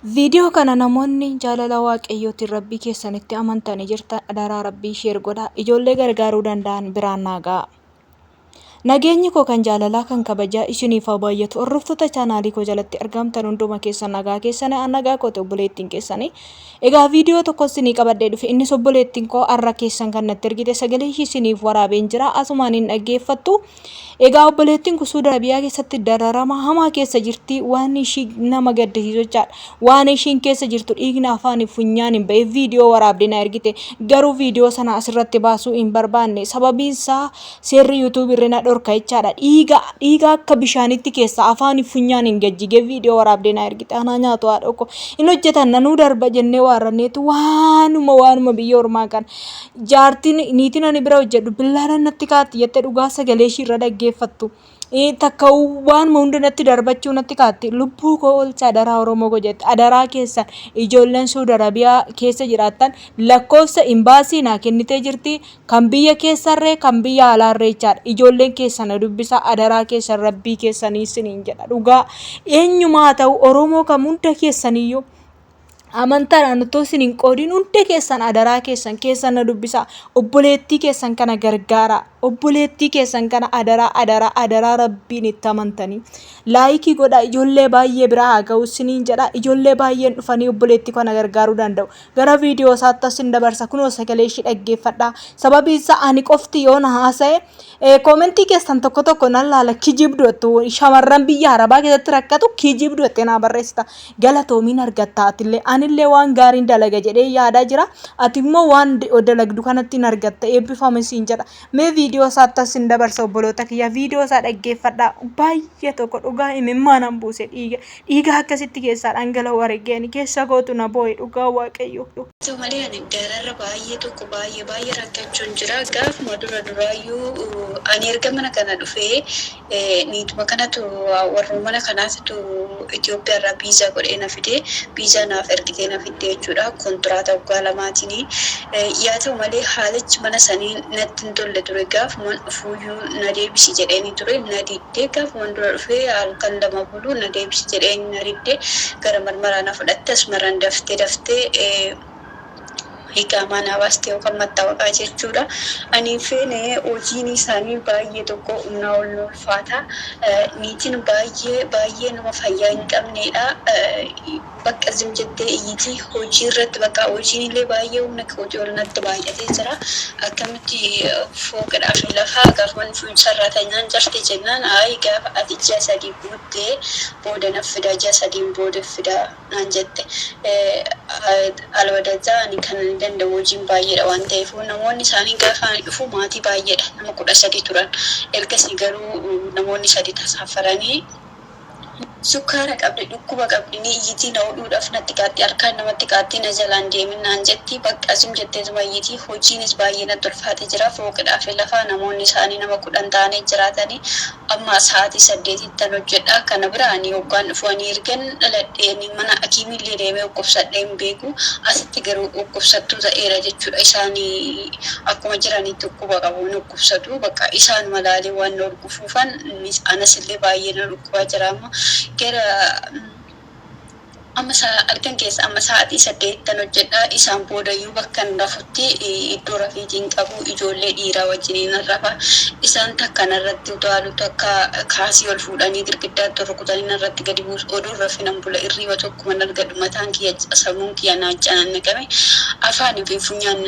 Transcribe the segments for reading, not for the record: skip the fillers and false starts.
Viidiyoo kana namoonni jaalala Waaqayyootiin Rabbii keessanitti amantanii jirtan adaraa Rabbii share godhaa ijoollee gargaaruu danda'an biraan naa ga'aa. Nageenyi koo kan jaalalaa kan kabajaa isiniif haa baay'atu. Hordoftoota chaanaalii koo jalatti argamtan hunduma keessan nagaa keessanii an nagaa kooti obboleettiin keessanii. Egaa viidiyoo tokko isinii qabadhee dhufe innis obboleettiin koo har'a keessan kan natti ergite sagalee ishii isiniif waraabeen jira asumaan hin dhaggeeffattu. Egaa obboleettiin kun Suudi Arabiyaa keessatti dararama hamaa keessa jirti. Waan ishii nama gaddisiisu jechaadha. Waan ishiin keessa jirtu dhiigni afaanii funyaan hin ba'e viidiyoo waraabdee na ergite. Garuu viidiyoo sana asirratti baasuu hin barbaanne. Sababiin isaa seerri YouTube irra na dhorka jechaadha. Dhiiga dhiiga akka bishaanitti keessa afaanii funyaan hin gajjigee viidiyoo waraabdee na ergite. Anaa nyaatu haadha koo. Hin hojjetan nanuu darba jennee waarranneetu waanuma waanuma biyya ormaa kana. Jaartiin niitiin ani bira hojjedhu billaadhaan natti kaatti jette dhugaa sagalee ishii irra dhaggeeffattu. Takka waanuma hunda natti darbachuu natti kaatti. Lubbuu koo oolcha adaraa Oromoo koo jette. Adaraa keessan ijoolleen Suudi Arabiyaa keessa jiraattan lakkoofsa imbaasii naa kennitee jirti. Kan biyya keessarree kan biyya alaarree jechaadha. Ijoolleen keessan na dubbisaa adaraa keessan rabbii keessanii isiniin jedha dhugaa. Eenyumaa ta'u Oromoo kam hunda keessaniyyuu. Amantaadhaan utuu isin hin qoodin hunda keessan adaraa keessan keessan na dubbisaa. Obboleettii keessan kana gargaaraa. Obboleettii keessan kana adaraa adaraa adaraa rabbiin itti amantanii. Laayikii godhaa ijoollee baay'ee biraa haa ga'u isiniin jedha. Ijoollee baay'een dhufanii obboleettii kana gargaaruu danda'u. Gara viidiyoo isaatti isin dabarsa kunoo sagalee ishii dhaggeeffadhaa. Sababiin isaa ani qofti yoon haasa'e Koomentii keessan tokko tokko nan laala kijibdu jettu shamarran biyya arabaa keessatti rakkatu kijibdu jettee naa barreessita galatoomiin argatta atillee anillee waan gaariin dalaga jedhee yaadaa jira ati immoo waan dalagdu kanatti hin argatta eebbifami siin jedha mee viidiyoo isaatti asin dabarsa obboloota kiyya viidiyoo isaa dhaggeeffadhaa baay'ee tokko dhugaa imimmaan buuse dhiiga dhiiga akkasitti keessaa dhangala'u argeen keessa kootu na boo'e dhugaa waaqayyo. Haa ta'u malee ani dararra baay'ee tokko baay'ee baay'ee rakkachuun jira. Gaafuma dura duraayyuu ani erga mana kana dhufee niituma kanatu warruma mana kanaatitu Itoophiyaa irraa biizaa godhee na fide. Biizaa naaf ergitee na fidde jechuudha. Kontiraata waggaa lamaatiini. Yaa ta'u malee haalichi mana sanii natti hin tolle ture. Gaafuman dhufuuyyuu na deebisi jedheeni ture. Na didde. Gaafuman dura dhufee halkan lama bulu na deebisi jedheeni na didde. Gara marmaraa na fudhatte asumarraan daftee daftee iqaamaa naa baaste yookaan mattaawaqaa jechuudha. Ani hin feene hojiin isaanii baay'ee tokko humnaa ol nu ulfaata. Niitiin baay'ee baay'ee nama fayyaa hin qabneedha. Bakka zim jettee iyyiti hojii irratti bakka hojiin illee baay'ee humna kootii ol natti baay'atee jira. Akkamitti fooqidhaa fi lafaa gaafa sarratanyaan jirti jennaan ayi gaafa ati ji'a sadii guuttee booda naf fidaa ji'a sadiin booda fidaa naan jette. Alwadazaa ani kan ani danda'u hojiin baay'eedha waan ta'eef namoonni isaanii gaafa ani dhufu maatii baay'eedha nama 13 turan. Ergasii garuu namoonni sadi tasaafaranii Sukkaara qabdi, dhukkuba qabdi, ni iyyiti, na hudhuudhaf natti kaatti, harkaan namatti kaatti, na jalaan deemin naan jetti, baqqa zim jetteetuma iyyiti, hojiinis baay'ee natti ulfaate jira, fooqidhaa fi lafaa namoonni isaanii nama 10 ta'anii jiraatani, amma sa'aatii saddeetittan hojjedha, kana bira ani hoggaan dhufu ani ergan dhaladhee ani mana hakiimiillee deemee dhukkubsadhee hin beeku, asitti garuu dhukkubsattuu ta'eera jechuudha, isaan akkuma jiranitti dhukkuba qabu, hin dhukkubsatu, baqqa isaanuma laalee waan na dhukkufuufan anas illee baay'ee na dhukkubaa jira amma gara amma halkan keessa amma sa'aatii saddeettan hojjedha isaan boodayyuu bakkan rafutti iddoo rafiitiin qabu ijoollee dhiiraa wajjiniin nan rafa isaan takka narratti utaalu takka kaasii ol fuudhanii girgiddaatti ol rukutanii narratti gadi buusu oduun rafinan bula irriiba tokkuma nan argadhu mataan kiyya sammuun kiyya naa canannaqame afaanii fi funyaan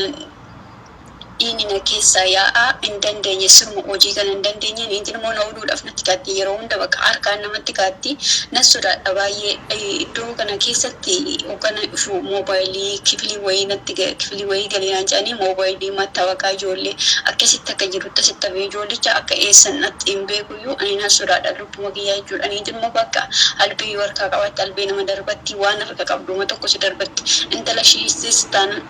Dhiigni na keessaa yaa'a. Hin dandeenye siruma hojii kana hin dandeenye. Niitiin immoo na hudhuudhaaf natti kaatti yeroo hunda bakka harkaan namatti kaatti. Nan sodaadha baay'ee. Iddoo kana keessatti hoggan dhufu moobaayilii kifilii wayii natti kifilii wayii gali naan jedhanii moobaayilii mattaawaqaa ijoollee akkasitti akka jirutti asitti hafe ijoollicha akka eessan natti hin beekuyyuu ani nan sodaadha lubbuma kiyyaa jechuudha. Niitiin immoo bakka albee yoo harkaa qabaatte albee nama darbatti waan harka qabdu uma tokko si darbatti. Intala ishiitis taanaan.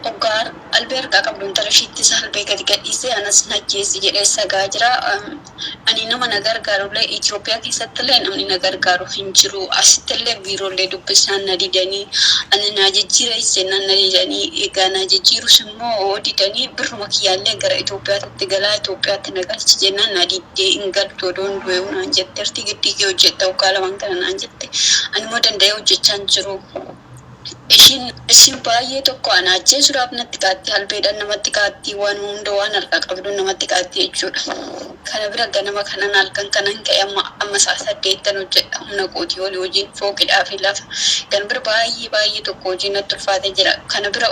Hoggaa albee harkaa qabdu intala ishiittis albee gadi gadhiisee anas na ajjeesi jedhee sagaa jira. Ani nama na gargaarullee Itoophiyaa keessattillee namni na gargaaru hin jiru. Asittillee biiroollee dubbisnaan na didanii ani naa jijjiira jennaan na didanii egaa na jijjiirus immoo didanii birruma kiyyaallee gara Itoophiyaatti galaa Itoophiyaatti na galchi jennaan na diddee hin galtu odoon du'eewu naan jetteerti giddii kee hojjetta waggaa lamaan kana naan jette. Ani immoo danda'ee hojjechaa hin jiru. Ishiin baay'ee tokko ana ajjeesuudhaaf natti kaatti albeedhaan namatti kaatti waan hunda waan harkaa qabduun namatti kaatti jechuudha. Kana bira ganama kanan halkan kanan ka'e amma amma sa'a saddeettan hojjedha humna kootii olii hojiin fooqidhaa fi lafa. Kana bira baay'ee baay'ee tokko hojiin natti ulfaatee jira. Kana bira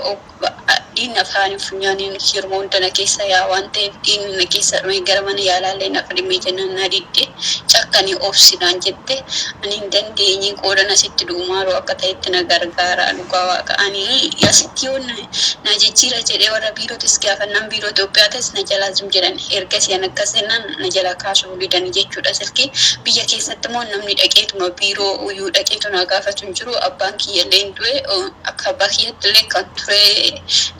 dhiigni afaanii funyaaniin hirma hunda na keessa yaa waan ta'eef dhiigni na keessa dhume gara mana yaalaallee na fidimee jennaan na didde cakkanii obsinaan jette ani hin dandeenye qoodan asitti du'u maaloo akka ta'etti na gargaara dhugaa waaqa ani asitti yoo na jijjiira jedhee warra biirootis gaafannaan biiroo Itoophiyaatis na jalaa zum jedhan ergasii an akkas jennaan na jalaa kaasuu didanii jechuudha silkii biyya keessatti immoo namni dhaqeetuma biiroo uyyuu dhaqeetu na gaafatu hin jiru abbaan kiyyallee hin du'e akka abbaa kiyyatti illee kan ture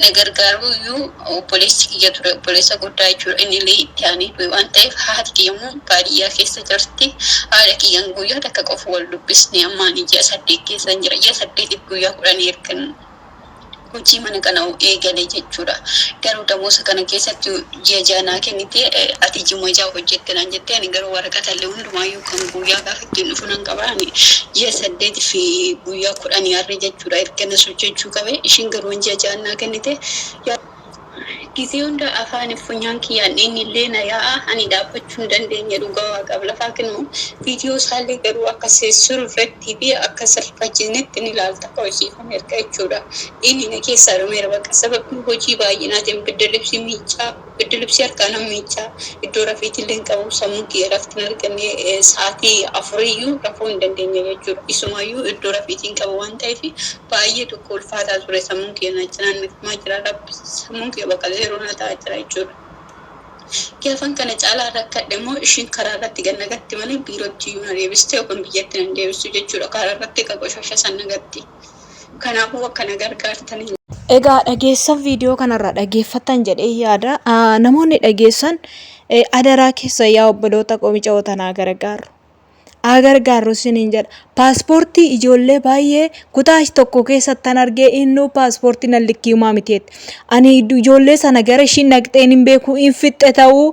na gargaaru iyyuu obboleessi kiyya ture obboleessa guddaa jechuudha inni illee itti aanee du'e waan ta'eef haati kiyya immoo baadiyyaa keessa jirti haadha kiyyaan guyyaa takka qofa wal dubbisne amma ani ji'a 8 keessa jira ji'a 8 guyyaa 10 ergan hojii mana kana eegale jechuudha. Garuu damoosa kana keessatti ji'a ja'a naa kennite ati ji'a ja'a hojjette naan jette ani garuu waraqata illee hundumaayyuu kan guyyaa gaafa ittiin dhufu nan qaba ani ji'a 8 fi guyyaa 10 har'e jechuudha erga nas hojjechuu qabe ishiin garuu ji'a ja'a naa kennite. Gisee hunda afaan funyaan kiyyaan dhiigni illee na yaa'a ani dhaabbachuu hin dandeenye dhugaa waaqaaf lafaa kennu viidiyoo isaallee garuu akka sirriitti fi akka sirfachiisnetti ni ilaalta akka hojii erga jechuudha. Dhiigni na keessaa dhumeera bakka sababni hojii baay'inaatiin bidda libsii miicaa bidda libsii harkaa nan miicaa iddoo rafiitillee hin qabu sammuu kiyya rafti hin arganne sa'aatii afuriyyuu rafuu hin dandeenye jechuudha. Isumaayyuu iddoo rafiitiin qabu waan ta'eef baay'ee tokko ulfaataa ture sammuun kiyya na cinaan naqamaa jira rabbi sammuun kiyya bakka zeeroo na ta'aa jira jechuudha. Gaafan kana caalaa rakkadhe immoo ishiin karaa irratti gad nagatti malee biirootti iyyuu na deebiste yookaan biyyatti na deebistu jechuudha. Karaa irratti akka qoshasha san nagatti. Kanaafuu akka na gargaartan. Egaa dhageessan viidiyoo kanarraa dhageeffattan jedhee yaada. Namoonni dhageessan adaraa keessa yaa obboloota koo mica'oo tanaa gargaaru. Haa gargaarru isiniin jedha. Paaspoortii ijoollee baay'ee kutaa tokko keessattan argee innuu paaspoortii nan likkiimaa miteetti. Ani ijoollee sana gara ishiin dhaqxeen hin beeku hin fixxe ta'uu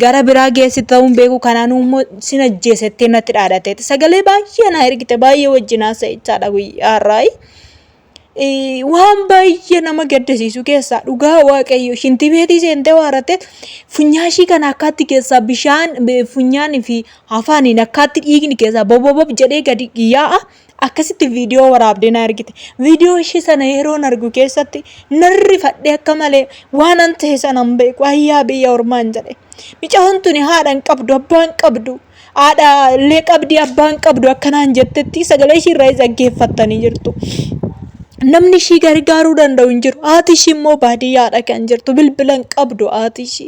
gara biraa geessite ta'uu hin beeku kanaanuu immoo sin ajjeesettee natti dhaadateetti. Sagalee baay'ee na ergite baay'ee wajjin haasa'e jechaadha guyyaa har'aayi. Waan baay'ee nama gaddisiisu keessaa dhugaa waaqayyo shintibeetii seentee waaratte funyaashii kana akkaatti keessaa bishaan funyaanii fi afaaniin akkaatti dhiigni keessaa bobobob jedhee gadi yaa'a akkasitti viidiyoo waraabdee na ergite. Viidiyoo ishee sana yeroon argu keessatti narrifadhee akka malee waan an ta'e sana hin beeku ayyaa biyya ormaan jedhe. Micaan tuni haadha hin qabdu abbaa hin qabdu. Haadha illee qabdi abbaa hin qabdu akkanaan jettetti sagalee ishii irraa dhaggeeffattanii jirtu. Namni ishii gargaaruu danda'u hin jiru. Haati ishii immoo baadiyyaadha kan jirtu. Bilbila hin qabdu haati ishii.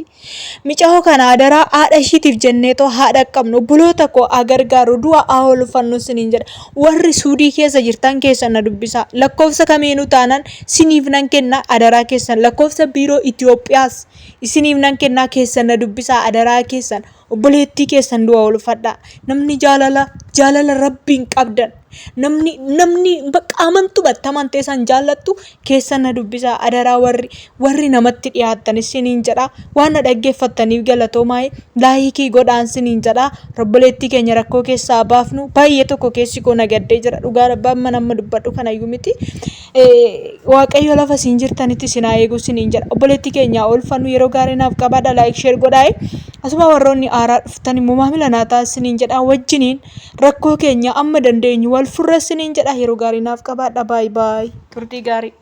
Micayoo kana adaraa haadha ishiitiif jenneetoo haadha qabnu obboloota koo haa gargaaru du'a haa oolfannu isiniin jedha. Warri suudii keessa jirtan keessan na dubbisaa. Lakkoofsa kamiinuu taanan siniif nan kenna adaraa keessan. Lakkoofsa biiroo Itoophiyaas isiniif nan kennaa keessan na dubbisaa adaraa keessan. Obboleettii keessan du'a oolfadhaa. Namni jaalala jaalala rabbiin qabdan namni namni bakka amantumatti amantee san jaallattu keessan na dubbisaa adaraa warri warri namatti dhiyaattan isiniin jedha waan na dhaggeeffattaniif galatoomaa laayikii godhaan isiniin jedha obboleettii keenya rakkoo keessaa baafnu baay'ee tokko keessi koo na gaddee jira dhugaa rabbi amma nama dubbadhu kanayyuu miti Waaqayyo lafa isin jirtanitti isin haa eegu isiniin jedha. Obboleettii keenya oolfannu yeroo gaarii naaf qabaadha like share godhaa. Asuma warroonni haaraa dhuftan immoo maamila naa ta'a isiniin jedha. Wajjiniin rakkoo keenya amma dandeenyu wal furra isiniin jedha. Yeroo gaarii naaf qabaadha. Baay baay. Turtii gaarii.